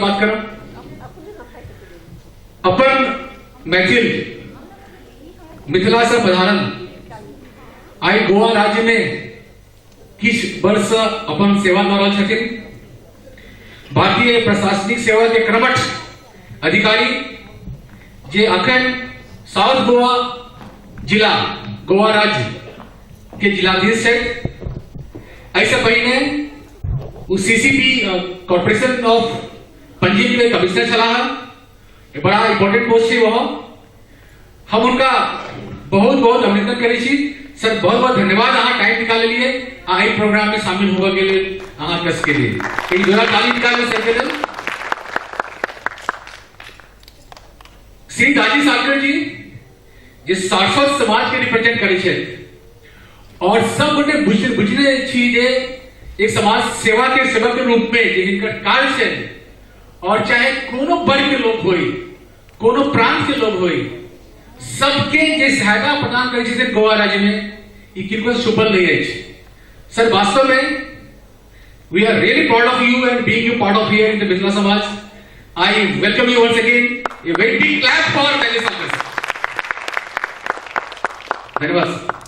बात करब। अपन मैथिल मिथिला से पधारल आइ गोवा राज्य में किछु वर्ष से अपन सेवा दऽ रहल छथिन। भारतीय प्रशासनिक सेवा के क्रमठ अधिकारी जे अखन साउथ गोवा जिला, गोवा राज्य के जिलाधीश छथि। एहिसँ पहिने ओ सीसीपी, कॉर्पोरेशन ऑफ पणजी के कमिश्नर छलाह। बड़ा इंपॉर्टेंट पोस्ट छै वह। हम हुनका बहुत बहुत अभिनंदन करै छी। सर, बहुत बहुत धन्यवाद, अहाँ टाइम निकाल लिए आ एहि प्रोग्राम में शामिल होबऽ के लेल अहाँ कस के लिए। एक जोरा ताली निकालियो सर के लेल। श्री दाजी सागर जी, जे सारस्वत समाज के रिप्रेजेंट करै छथि और सब गोटे बुझने छी जे एक समाज सेवा के सेवक के रूप में जे हिनकर कार्य छै और चाहे कोनो वर्ग के लोग होई, कोनो प्रांत के लोग होई, सबके जे सहायता प्रदान करै छथिन गोवा राज्य में, ई किनको छुपल नहीं अछि। सर, वास्तव में we are really proud of you and being you part of here in the Mithila Samaj. I welcome you once again. A very big clap for Daji Salkar. धन्यवाद।